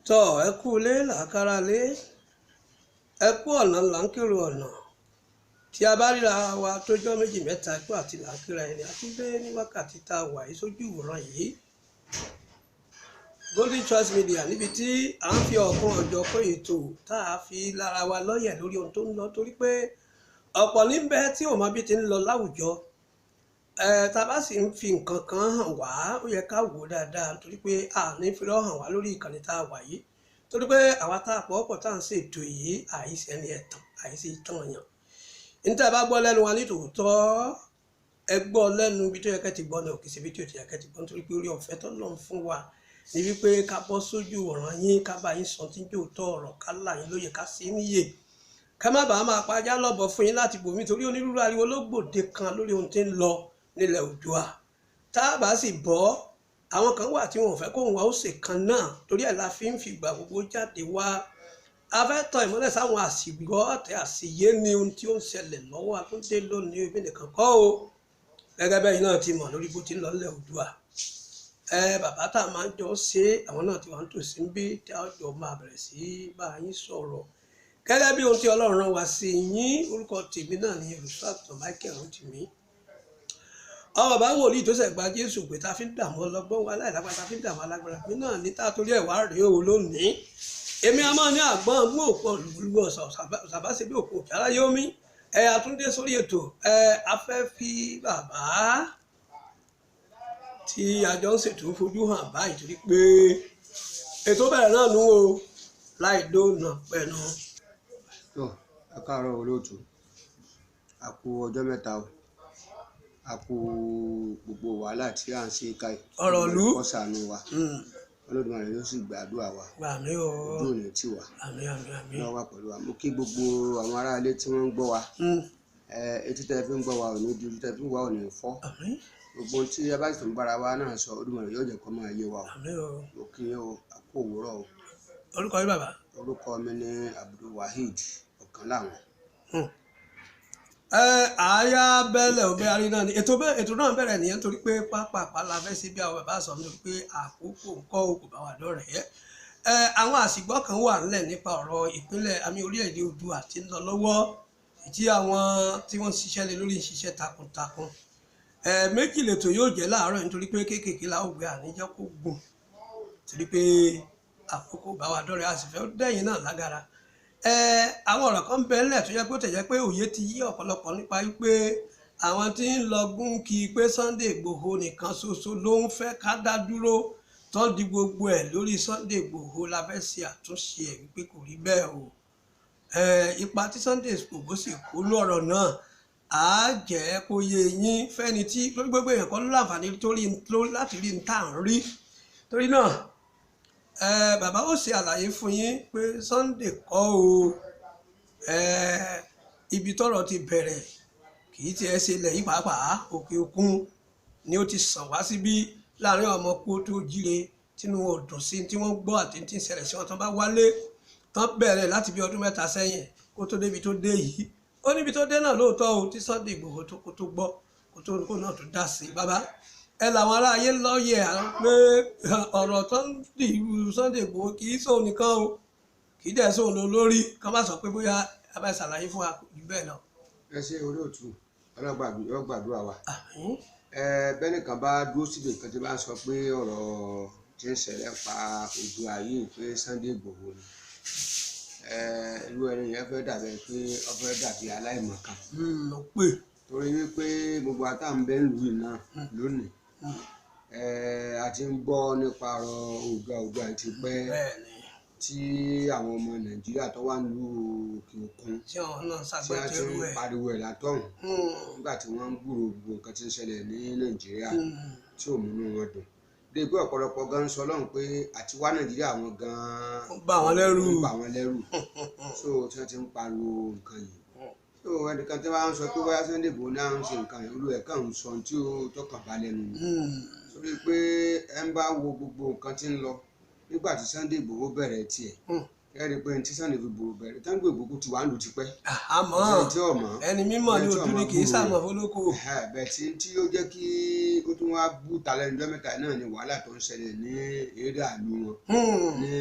Tọ́ ẹ kú ilé làákàrà lé, ẹ kú ọ̀nà là ń kírun ọ̀nà. Tí a bá ríra wa tójọ́ méjì mẹ́ta, ikú àti làákìrà ẹni àtúndé ní wákàtí tá a wà yìí sójú ìwòran yìí. Golden Choice Media, níbi tí à ń fi ọ̀kan ọ̀jọ̀kan ètò tá a fi lára wa lọ́yẹ̀ lórí ohun tó ń lọ, torí pé ọ̀pọ̀ níbẹ̀ tí ò mọ bí ti ń lọ láwùjọ. Tá a bá sì ń fi nǹkan kan hàn wá, ó yẹ ká wò ó dáadáa, torí pé a ní fi lọ́ hàn wá lórí ìkànnì tá a wà yìí, torí pé àwa tá a pọ̀ pọ̀ tá à ń ṣètò yìí, àìsí ẹni ẹ̀tàn, àìsí ìtàn yàn. Níta bá gbọ́ lẹ́nu wa ní tòótọ́, ẹ gbọ́ lẹ́nu ibi tó yẹ kẹ́ ti gbọ́ náà, kì í ṣe ibi tó yẹ kẹ́ ti gbọ́, nítorí pé orí ọ̀fẹ́ tó lọ́n fún wa ní wípé ká bọ́ sójú ọ̀ràn yín, ká bá yín sọ tí ń jò tọ́ ọ̀rọ̀, ká là yín lóye, ká sí níyè, ká má bàa máa pajá lọ́bọ̀ fún yín láti bòmí, torí onírúurú ariwo ló gbòde kan lórí ohun tí ń lọ nílẹ̀ Oòduà. Tá a bá sì bọ́, àwọn kan wà tí wọn ò fẹ́ kóhun wa ó ṣe kan náà, torí ẹ̀ la fi ń fìgbà gbogbo jáde wá. A fẹ́ tan ìmọ́lẹ̀ sáwọn àsìgbọ́ àti àsìyé ní ohun tí ó ń ṣẹlẹ̀ lọ́wọ́. Àtúndé lónìí, ibi nìkan kọ́ o, gẹ́gẹ́ bẹ́ẹ̀ náà ti mọ̀ lórí bó ti ń lọ nílẹ̀ Oòduà. Bàbá tá a máa ń jọ ṣe, àwọn náà ti wà nítòsí ń bí tí a jọ máa bẹ̀rẹ̀ sí bá yín sọ̀rọ̀ gẹ́gẹ́ bí ohun tí Ọlọ́run rán wa sí yín. Orúkọ tèmi náà ni Olùṣọ́-àgùntàn Michael Rotimi, àwọn bàbá wòlíì tó ṣẹ̀ gba Jésù pé tá a fi ń dààmú ọlọ́gbọ́n wa láìlágbára, tá a fi ń dààmú alágbára mi náà ní tá a torí ẹ̀ wá rèé o lónìí. Èmi a máa ní àgbọn mú òkú olùgbò ṣàbáṣe bí òkú òkè aráyé omi. Ẹ àtúndé sórí ètò. Ẹ a fẹ́ fi bàbá tí àjọ ń ṣètò fojú hàn báyìí, torí pé ètò bẹ̀rẹ̀ náà nú o láì dóònà pẹ̀lú. Tó ẹ káàárọ̀ olóòtú, a kú ọjọ́ mẹ́ta o, a kú gbogbo wàhálà tí à ń ṣe ká yìí. Ọ̀rọ̀ ìlú. Kó ṣàánú wa, Olódùmarè yóò sì gbàdúrà wa. Àmín o. Ojú ò ní tì wá. Àmín, àmín, àmín. Lọ́wọ́ wà pẹ̀lú wa. Mo kí gbogbo àwọn aráalé tí wọ́n ń gbọ́ wa. Etí tẹ́ fi ń gbọ́ wa ò ní di, ojú tẹ́ fi ń wá ò ní fọ́. Àmín. Gbogbo ohun tí a bá sì tún bára wa náà sọ, Olódùmarè yóò jẹ́ kó máa yé wa o. Àmín o. Mo kí yín o, a kú òwúrọ̀ o. Orúkọ yín, bàbá? Orúkọ mi ni Abdulwaheed Ọ̀kánláwọ̀n. Ẹ àáyá bẹ́lẹ̀ òbẹ́ arí náà ni ètò bẹ́ẹ̀, ètò náà bẹ̀rẹ̀ nìyẹn, torí pé pápápá la fẹ́ ṣe bí àwọn bàbá sọ, nítorí pé àkókò ńkọ́ o kò bá wà lọ́rẹ̀ẹ́. Ẹ àwọn àsìgbọ́ kan wà ńlẹ̀ nípa ọ̀rọ̀ ìpínlẹ̀ àmì orílẹ̀-èdè Oòduà tí ń lọ lọ́wọ́, tí àwọn tí wọ́n ń ṣiṣẹ́ lé lórí ń ṣiṣẹ́ takuntakun. Ẹ méjì lètò yóò jẹ́ láàárọ̀, nítorí pé kéékèèké la ó gbé, àníjẹ́ kó gùn, torí pé àkókò bá wa dọ́rẹ̀ẹ́, a sì fẹ́ dẹ́yìn náà lágara. Ẹ àwọn ọ̀rọ̀ kan ń bẹ ńlẹ̀ tó yẹ pé ó tẹ̀ jẹ́ pé òye ti yí ọ̀pọ̀lọpọ̀ nípa wípé àwọn tí ń lọ gún kí pé Sunday Igboho nìkan ṣoṣo ló ń fẹ́ ká dá dúró, tó di gbogbo ẹ̀ lórí Sunday Igboho, la fẹ́ ṣe àtúnṣe ẹ̀ wípé kò rí bẹ́ẹ̀ o. Ẹ ipa tí Sunday Igboho sì kó lọ́rọ̀ náà, á jẹ́ kó yé yín fẹ́ni tí lórí gbogbo èèyàn kan ló láǹfààní torí láti rí ní tá à ń rí. Torí náà bàbá ó ṣe àlàyé fún yín pé Sunday kọ́ o. Ibi tọ́rọ̀ ti bẹ̀rẹ̀ kì í tiẹ̀ ṣe ilẹ̀ yìí pàápàá, òkè òkun ni ó ti sàn wá síbí láàrin ọmọ kó tó jíire tínú wọn ò dùn sí tí wọ́n gbọ́ àti tí ń ṣẹlẹ̀ sí wọn tán bá wálé tán, bẹ̀rẹ̀ láti bí ọdún 3 sẹ́yìn kó tó débi tó dé yìí. Ó níbi tó dé náà lóòótọ́ o, tí Sunday Igboho tó kó tó gbọ́ kó tó kó náà tó dá sí i. Bàbá, ẹ làwọn aráyé lọ́yẹ̀ à ń pé ọ̀rọ̀ tó ń di irú Sunday Igboho kì í sóun nìkan o, kì í dẹ̀ sóun ló lórí kán bá sọ pé bóyá a bá ṣàlàyé fún wa jù bẹ́ẹ̀ lọ. Ẹ ṣe olóòtú, Ọlọ́run yóò gbàdúrà wa. Àmín. Ẹ bẹ́nìkan bá dúró síbi kan tí bá ń sọ pé ọ̀rọ̀ tí ń ṣẹlẹ̀ pa Oòduà yìí pé Sunday Igboho ni, irú ẹni yẹn fẹ́ dàbẹ̀ pé ó fẹ́ dàbí aláìmọ̀kan, Ó pè. torí wípé gbogbo àtàǹbẹ̀ ń lù yìí náà lónìí, a ti ń gbọ́ nípa ọ̀rọ̀ Oòduà, Oòduà ti pẹ́ Bẹ́ẹ̀ ni. tí àwọn ọmọ Nàìjíríà tó wà nílùú òkè òkun tí àwọn náà tí wọ́n ti ṣàgbàtẹ́rù ń ẹ̀. pariwo ẹ̀ látọ̀hún nígbà tí wọ́n ń gbúròó gbogbo nǹkan tí ń ṣẹlẹ̀ ní Nàìjíríà tí ò múnú wọn dùn dé pé ọ̀pọ̀lọpọ̀ gan ń sọ lọ́hùn pé àti wá Nàìjíríà wọn gan Ó bà wọ́n lẹ́rù. Ń bà wọ́n lẹ́rù, so tí wọ́n ti ń pariwo nǹkan yìí. So ẹnìkan tí wọ́n á ń sọ pé bóyá Sunday Igboho náà ń ṣe nǹkan yìí, olú ẹ̀ kàn ń sọ tí ó tọkàn bá lẹ́nu ni, sórí pé ẹ ń bá wo gbogbo nǹkan tí ń lọ nígbà tí Sunday Igboho bẹ̀rẹ̀ tiẹ̀, ẹ rí i pé tí Sunday Igboho bẹ̀rẹ̀, Sunday Igboho ti wà ń lù tipẹ́. Àmọ́ Ẹni tí ò mọ̀ ẹni mímọ̀ ní ẹni tí ò ojú ni mọ̀ kì í gbúròó sàmọ̀ rẹ̀. fólókò. Bẹ́ẹ̀ tí ó jẹ́ kí ó tún wá bú talẹ́ níjọ́ mẹ́ta náà ni wàhálà tó ń ṣẹlẹ̀ ní eré àlù wọn ní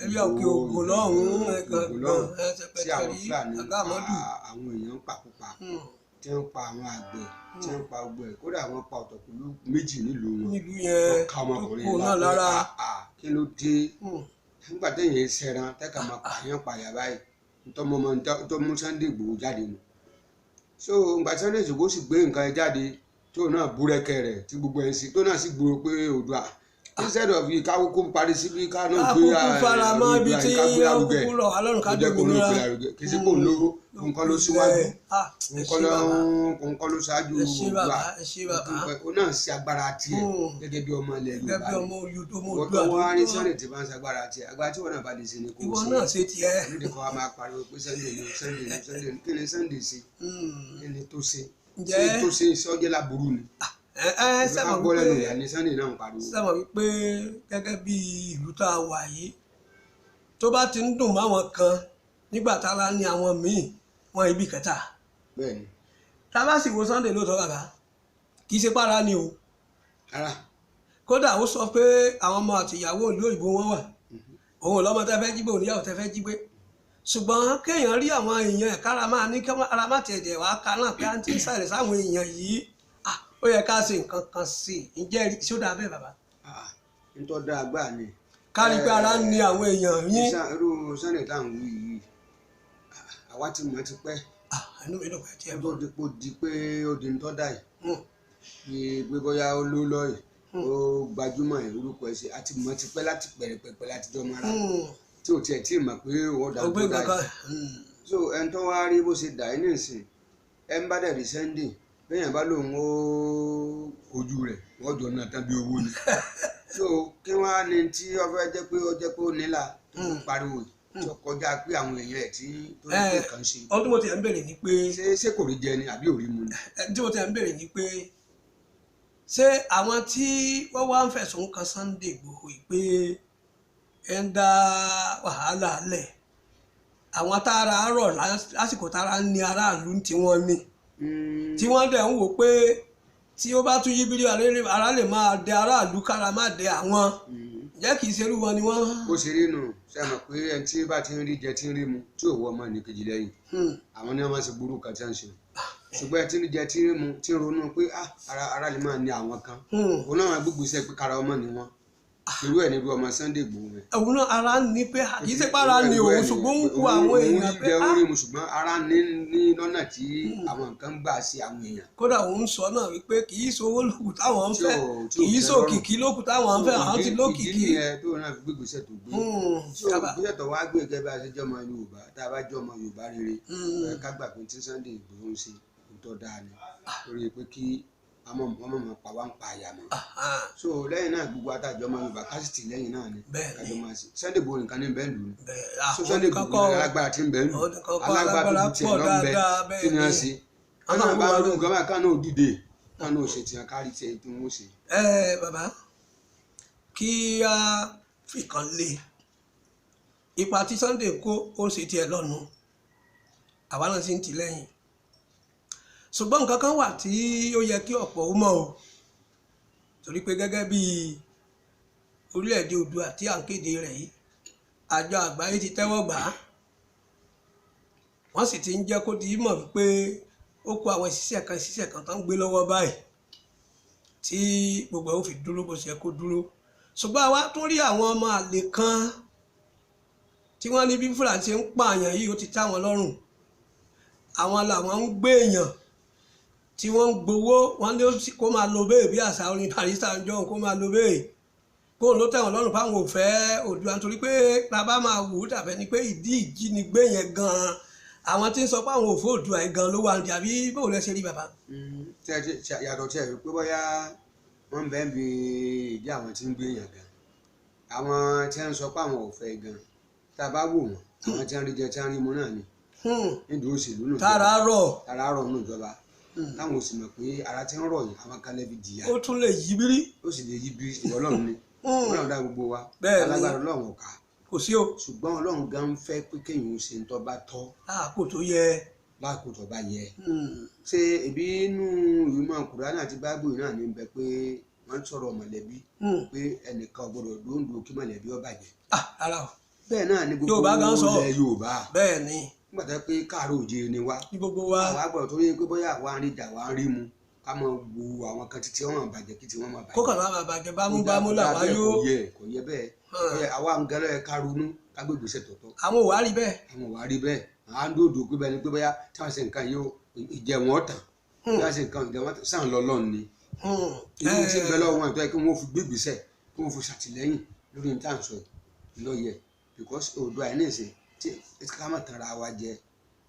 Ilé Òkè Ògùn lọ́hùn-ún, Ògùn lọ́hùn-ún tí àwọn ẹ̀ẹ́dẹ̀pẹ̀tẹ̀rí Fúlàní ń pa àgàmọ́dù. àwọn èèyàn ń pakúpa, tí wọ́n pa àwọn àgbẹ̀, tí wọ́n pa gbogbo ẹ̀, kódà wọ́n pa ọ̀tọ̀kùlú méjì nílùú wọn. Nílùú yẹn Wọ́n ká tó ọmọkùnrin kó yẹn náà lápẹ́. lára. "Ah, kí ló dé nígbà téèyàn ń ṣẹran tẹ́ka máa pààyàn pààyà báyìí?" Ntọ́mọmọ tó mú Sunday Igboho jáde nù. So ìgbà tí Sunday Igboho sì gbé nǹkan ẹ jáde, tó náà búrẹ́kẹ́ rẹ̀ tí gbogbo ẹ̀ ń sìn, tó náà sì gbòòrò pé Oòduà instead of yìí káwó kó parí síbi ká náà gbé Ká kúkú fara mọ́ ibi Oòduà tí ká gbé ó lárugẹ. kúkú rọ̀ wá lọ́rùn, ká Kó jẹ́ kó ní dòmìnira. ìpè lárugẹ. Kì í ṣe kó ń lówó nǹkan ló síwájú, Ẹ nǹkan ṣé ló bàbá. nǹkan ló ṣáájú Ẹ ṣé Oòduà. bàbá, ẹ ṣé bàbá. Ó náà ṣe agbára tiẹ̀ gẹ́gẹ́ bí ọmọ ilẹ̀ Gẹ́gẹ́ Yorùbá bí ni. ọmọ ọmọ Ìwọ Oòduà tó wá rí tó Sunday tí bá ń ṣagbára tiẹ̀, agbára tí wọn náà bá lè ṣe ni kò Ìwọ ṣe. náà ṣe tiẹ̀. Onídìí kan wá máa pariwo pé Sunday ni, Sunday ni, Sunday ni. Kí ni Sunday ṣe? Kí ni tó ṣe? Ǹjẹ́ Ṣé tó ṣe sọ́jẹ́ láburú ni? Ẹ ẹ Ìfẹ́ ká sẹ́mọ̀ gbọ́ lẹ́nu wípé ìyá ni Sunday náà ń pariwo. Sẹ́mọ̀ wípé gẹ́gẹ́ bí ìlú tá a wà yìí, tó bá ti ń dùn máwọn kan nígbà tára ní àwọn míì wọn ibi kẹta. Bẹ́ẹ̀ni. Tá a bá sì wo Sunday lóòótọ́ bàbá, kì í ṣe para ni o. Rárá. Kódà ó sọ pé àwọn ọmọ àtìyàwó ìlú òyìnbó wọn wà, òun ò lọ́mọ tẹ́ fẹ́ jí gbé, òun níyàwó tẹ́ fẹ́ jí gbé, ṣùgbọ́n kéèyàn rí àwọn èèyàn ẹ̀ kára máa ní kí ara má tiẹ̀ dẹ̀ wá ká náà pé à ń ti ń sàlẹ̀ sáwọn èèyàn yìí, ó yẹ ká ṣe nǹkan kan sí i. Ǹjẹ́ ṣé ó dáa bẹ́ẹ̀ bàbá? Ah, ntọ́ dáa gbà ni. Ká rí i pé ara ń ni àwọn èèyàn yín. Irú Sunday tá à ń wí yìí, àwa ti mọ̀ ti pẹ́. Inú mi dùn pé tiẹ̀ Tó bọ̀. di pé di pé ó di ntọ́ dà yìí. Bí pé bóyá ó ló lọ yìí, ó gbajúmọ̀ yìí, orúkọ ẹ̀ ṣe, a ti mọ̀ ti pẹ́ láti pẹ̀rẹ̀ pẹ̀pẹ̀ láti jọ mọ́ra. Tí ò tiẹ̀ tí ì mọ̀ pé ó dà Ọgbẹ́ tó dà kankan. yìí. So ẹni tó wá rí bó ṣe dà yín nísìn, ẹ ń bá dẹ̀ rí Sunday, bẹ́yàn bá lòun ó kojú rẹ̀, wọ́n jọ náà tán bí owó ni. So kí wọ́n á ní tí ó fẹ́ jẹ́ pé ó jẹ́ pé ó nílà tó ń pariwo yìí, tó kọjá pé àwọn èèyàn ẹ̀ tí tó ní pé kàn ṣe. Ohun tí mo ti ẹ̀ ń bèrè ni pé Ṣé kò rí jẹ ni àbí ò rí mu ni? Tí mo ti ẹ̀ ń bèrè ni pé ṣé àwọn tí wọ́n wá ń fẹ̀sùn kan Sunday Igboho yìí pé ẹ ń dá wàhálà lẹ̀, àwọn tára rọ̀ lásìkò tára ń ní aráàlú tí wọ́n ní, tí wọ́n dẹ̀ ń wò pé tí ó bá tún yí bírí ara lè máa dẹ aráàlú kára má dẹ àwọn, ǹjẹ́ kìí ṣerú wọn ni wọ́n. Bó ṣe rí nù, ṣe mọ̀ pé ẹni tí bá ti ń rí jẹ tí ń rí mu tí ò wọ ọmọ nìkejì lẹ́yìn, àwọn ni wọ́n máa ń ṣe burú kan tí wọ́n ń ṣe. Ṣùgbọ́n ẹni tí ń rí jẹ tí ń rí mu tí ń ronú pé ara lè máa ní àwọn kan, òun náà máa gbégbé iṣẹ́ pé kára ọmọ ni wọ́n. Irú ẹ̀ níbi ọmọ Sunday Igboho rẹ̀. Òun náà ara ń ní pé kì í ṣe pé ara ní òun, ṣùgbọ́n ń wo àwọn èèyàn pé òun rí mu, ṣùgbọ́n ara ní ní lọ́nà tí àwọn nǹkan ń gbà ṣe àwọn èèyàn. Kódà òun sọ náà wípé kì í ṣowó lókù táwọn ń Tí fẹ́, ò kì í tẹ́ lọ́rùn. ṣòkìkí lókù táwọn ń fẹ́, àwọn ti lókìkí. Ìdí nìyẹn tó náà fi gbégbé iṣẹ́ tó gbé. So Sábà. ìgbésẹ̀ tó wá gbé gẹ́gẹ́ bí a ṣe jẹ́ ọmọ Yorùbá, tá a bá jẹ́ ọmọ Yorùbá rere, ẹ ká gbà pé tí Sunday Igboho ń ṣe ń tọ́ dáa ni, torí pé kí wọ́n mọ̀ mọ̀ pa wá ń pa àyà mọ́. So lẹ́yìn náà gbogbo atájọ́ ọmọ Yorùbá kásìtì lẹ́yìn náà ni kájọ máa ṣe. Sunday Igboho nìkan ní bẹ́ẹ̀ lù ú. So Àwọn Sunday nìkan Igboho kọ́ ní alágbára tí ń bẹ́ẹ̀ lù. Àwọn nìkan kọ́, Alágbára tó alágbára ju tiẹ̀ pọ̀ lọ ń bẹ. dáadáa, bẹ́ẹ̀ Kí ni wọ́n ni. ṣe? Àwọn Káná bá àwọn rú nǹkan báyìí, káná ò dìde, káná ò ṣe tiẹ̀ kárí tiẹ̀ tí wọ́n ṣe. Ẹ bàbá, kí a fìkan lé ipa tí Sunday kó, ó ń ṣe tiẹ̀ lọ́nu, àwa náà sì ń tì lẹ́yìn, ṣùgbọ́n nǹkan kan wà tí ó yẹ kí ọ̀pọ̀ ó mọ̀ o, torí pé gẹ́gẹ́ bí orílẹ̀-èdè Oòduà tí à ń kéde rẹ̀ yìí, àjọ àgbáyé ti tẹ́wọ́ gbà á, wọ́n sì ti ń jẹ́ kó di mọ̀ wípé ó kó àwọn ìṣiṣẹ́ kan tó ń gbé lọ́wọ́ báyìí tí gbogbo ẹ̀ ó fi dúró bó ṣe yẹ kó dúró. Ṣùgbọ́n àwa tún rí àwọn ọmọ àlè kan tí wọ́n ní bí Fúlàní ṣe ń pààyàn yìí ó ti tá wọn lọ́rùn, àwọn làwọn ń gbé èèyàn tí wọ́n ń gbowó wọ́n ní kó máa lo bẹ́ẹ̀ bí àṣà orin Barrister ń jọ̀hún, kó máa lo bẹ́ẹ̀ kó ló tẹ̀wọ̀n lọ́rùn fáwọn ò fẹ́ Oòduà, nítorí pé bàbá máa wù ú dàbẹ́ ni pé ìdí ìjínigbé yẹn gan-an àwọn tí ń sọ pé àwọn ò fẹ́ Oòduà yìí gan-an ló wà ní, àbí báwo lẹ ṣe rí bàbá? Yàtọ̀ tí ẹ rí pé bóyá wọ́n ń bẹ́ẹ̀ bí ìdí àwọn tí ń gbé èèyàn gan, àwọn tí wọ́n ń sọ pé àwọn ò fẹ́ gan, tá a bá wò wọ́n, àwọn tí wọ́n rí jẹ tí wọ́n rí mu náà ni nídìí òṣèlú nù Tára rọ̀. Tara rọ̀ nù ìjọba, táwọn ò sì mọ̀ pé ara tí ń rọ̀ yìí àwọn kan lè fi jìyà. Ó tún lè yí bírí. Ó sì lè yí bí. Ọlọ́run ni, Ọlọ́run dá gbogbo wa. Bẹ́ẹ̀ ni. Alágbára Ọlọ́run ò ká. Kò sí o. Ṣùgbọ́n Ọlọ́run gan ń fẹ́ pé kéèyàn ó ṣe ń tọ́ bá tọ́. Àkó tó yẹ. Lákòókò tó bá yẹ. Ṣé ebi inú ìmọ̀ Kùránì àti Báíbù náà ní bẹ pé wọ́n sọ̀rọ̀ mọ̀lẹ́bí pé ẹnìkan ò gbọ́dọ̀ dóńdó kí mọ̀lẹ́bí ó bàjẹ́. Rárá o. Bẹ́ẹ̀ náà ni gbogbo Yorùbá gan sọ. ilẹ̀ Yorùbá. Bẹ́ẹ̀ ni. Nígbà tó yẹ pé káàárọ̀ òjìire ni wá. Ní gbogbo wa. Àwa gbọ́dọ̀ torí pé bóyá àwa ń rí jà wá ń rí mu ká máa wo àwọn kan títí wọn máa bàjẹ́ kí tí wọ́n máa bàjẹ́. Kó kàn máa bàjẹ́ bámúbámú làwa yó. Kò yẹ, kò yẹ bẹ́ẹ̀. Àwa ń gẹ́lẹ́ ká ronú ká gbé ìgbésẹ̀ tọ̀tọ̀. Àwọn ò wá rí bẹ́ẹ̀. Àwọn ò wá rí bẹ́ẹ̀. À ń dòdò pé bẹ́ẹ̀ ni pé bóyá tí wọ́n ṣe nǹkan yìí ó ìjẹun ọ̀tàn. Tí wọ́n ṣe nǹkan ìjẹun ọ̀tàn sàn lọ lọ́ọ̀ ni. Irú tí ń bẹ lọ́wọ́ wọn ìtọ́ kí wọ́n fi gbé ìgbésẹ̀ kí wọ́n fi ṣàtìlẹ́yìn lórí ní tàǹsọ̀ lọ́yẹ̀ because Oòduà yìí nìsín tí ká má tanra wa jẹ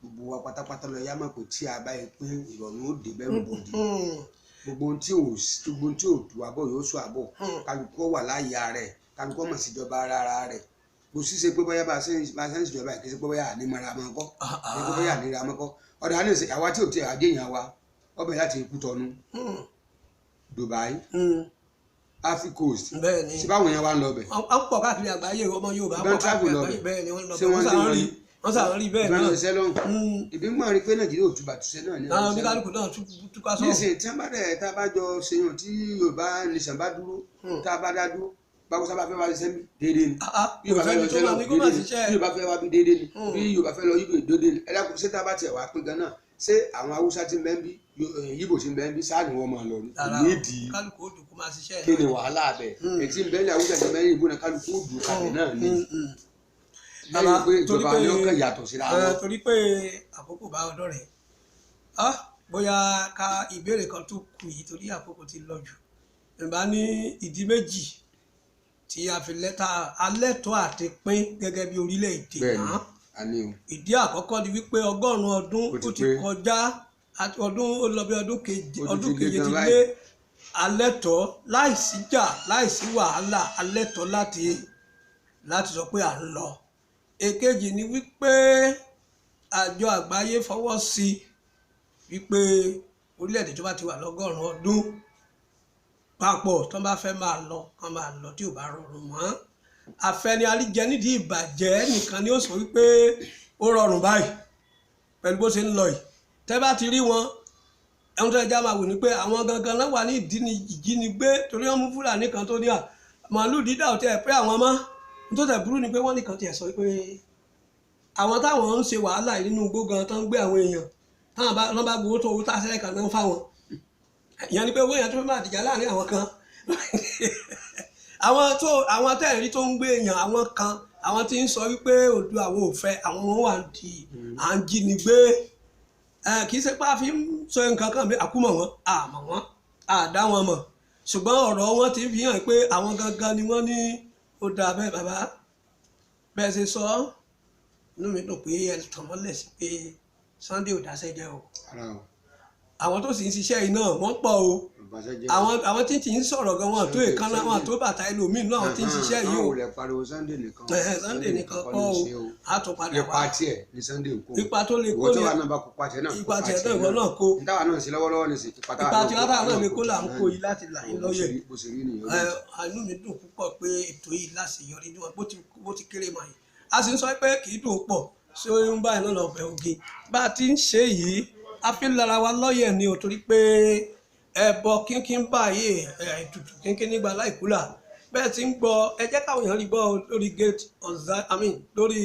gbogbo wa pátápátá lọ yá mọ̀ pé tí a bá yẹ pé ìrọ̀rùn ó dé bẹ́rù bòdì gbogbo ohun tí ò tù àbọ̀ yóò sọ àbọ̀ kálukú wà láàyè rẹ̀ kálukú mọ̀ síjọba ara rẹ̀ kò sí ṣe pé bóyá bá a ṣe ń ṣèjọba kì í ṣe pé bóyá àní mara máa kọ́ kì í ṣe pé bóyá àní ra máa kọ́ ọ̀dà àní ṣe àwa tí ò tiẹ̀ àjẹyàn wa ọbẹ̀ láti Kútọ́nù Dubai Africa Coast ṣé báwọn yẹn wá ń lọ bẹ̀. Wọ́n pọ̀ káàkiri àgbáyé ọmọ Yorùbá pọ̀ káàkiri àgbáyé bẹ́ẹ̀ ni wọ́n lọ bẹ̀ wọ́n sàn rí bẹ́ẹ̀ náà. Ìbí mọ̀ rí pé Nàìjíríà ò túbà túṣẹ́ náà ní. Àwọn oníkálukú náà túká sọ̀rọ̀. Nísìnyí tí wọ́n bá dẹ̀ tá a bá jọ ṣèyàn tí Yorùbá nation bá dúró tá a bá dá dúró báwo sábà fẹ́ wá ṣiṣẹ́ mi déédéé ni. Bí Yorùbá fẹ́ lọ ṣiṣẹ́ lọ déédéé ni. Bí Yorùbá fẹ́ wá bí déédéé ni. Bí Yorùbá fẹ́ lọ Yíbò déédéé ni. Ẹ dákun ṣé tá a bá tiẹ̀ wá pín gan náà ṣé àwọn Haúsá ti ń bẹ ń bí Yíbò ti ń bẹ ń bí sáà ni wọ́n máa lọ ní. Nídìí kí ni wàhálà bẹ̀ ètí ń bẹ ní Haúsá ti ń bẹ ní Yíbò náà kálukú ó dùn kalẹ̀ náà ni. Lẹ́yìn pé ìjọba ni ó kàn yàtọ̀ síra wọn. Torí pé àkókò bá ọdọ rẹ̀ bóyá ká ìbéèrè kan tó kù yìí torí àkókò ti lọ jù. Ìbá ní ìdí méjì tí a fi lẹ́tà alẹ́tọ́ àti pín gẹ́gẹ́ bí orílẹ̀-èdè náà. Ìdí àkọ́kọ́ ni wípé 100 ọdún ó ti kọjá ọdún ó lọ bí ọdún keje ti lé alẹ́tọ́ láìsí jà láìsí wàhálà alẹ́tọ́ láti sọ pé à ń lọ. Èkejì ni wípé àjọ àgbáyé fọwọ́ sí wípé orílẹ̀-èdè tó bá ti wà l'100 ọdún papọ̀ tó bá fẹ́ máa lọ kán máa lọ tí ò bá rọrùn mọ́. Àfẹni àríjẹ nídìí ìbàjẹ́ nìkan ni ó sọ wípé ó rọrùn báyìí pẹ̀lú bó ṣe ń lọ yìí. Tẹ́ bá ti rí wọn ẹ̀hún tó ẹja máa wò ní pé àwọn gangan náà wà ní ìjínigbé torí wọ́n mú Fúlàní kan tó ní à màálù dídà ò tẹ́ ẹ̀ pé àwọn mọ́. Tó tẹ̀ burú ni pé wọ́n nìkan tiẹ̀ sọ pé àwọn táwọn ń ṣe wàhálà nínú igbó gan tó ń gbé àwọn èèyàn táwọn bá gbowó tó owó tá a ṣẹlẹ̀ kan náà ń fáwọn ìyẹn ni pé owó yẹn tó fẹ́ máa dìjà láàrin àwọn kan àwọn tẹ́ẹ̀rí tó ń gbé èèyàn àwọn kan àwọn tí ń sọ wípé Oòduà àwọn ò fẹ́ àwọn wọn wà di à ń jínigbé kì í ṣe pé a fi ń sọ nǹkan kan bí àkúmọ̀ wọn àmọ̀ wọn àdá wọn mọ̀ ṣùgbọ́n ọ̀rọ̀ wọn ti fi hàn pé àwọn gangan ni wọ́n ní ó dáa bẹ́ẹ̀ bàbá bẹ́ẹ̀ ṣe sọ inú mi dùn pé ẹ tàn mọ́lẹ̀ sí pé Sunday ò dáṣẹ́ jẹ́ o àwọn tó sì ń ṣiṣẹ́ iná wọ́n pọ̀ o àwọn tí ń sọ̀rọ̀ gan wọn tó èékánná wọn tó bàtà ẹlòmíín náà àwọn tí ń ṣiṣẹ́ yìí o. Àwọn ò lè pariwo Sunday nìkan. Sunday nìkan kọ́ o a tún padà wá. Ipa tiẹ̀ ni Sunday ń kó. Ipa tó lè kó ni ìwọ tó wà náà bá kó tiẹ̀ náà. Ipa tiẹ̀ náà ìwọ náà kó. Nítawa náà sí lọ́wọ́lọ́wọ́ ní sí. Ipa tí wọ́n náà lè kó là ń kó yìí láti là yín lọ́yẹ̀. Inú mi dùn púpọ̀ pé ètò yìí láṣeyọrí bó ti kéré mọ́ yìí. A sì ń sọ pé kì í dùn pọ̀ ṣé ó ń báyìí náà lọ bẹ̀ oge. Bá a ti ń ṣe yìí a fi ń lára wa lọ́yẹ̀ ni ò torí pé ẹbọ kínkín báyìí ètùtù kínkín nígbà láìkúlà bẹ́ẹ̀ ti ń gbọ́ ẹ jẹ́ káwọn èèyàn rí gbọ́ lórí gate ọ̀zá I mean lórí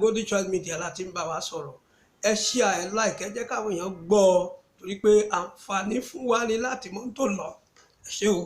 Golden Choice Media láti ń bá wa sọ̀rọ̀ ẹ share ẹ like ẹ jẹ́ káwọn èèyàn gbọ́ torí pé àǹfààní fún wa ni láti mọ̀ tó lọ ẹ ṣé o.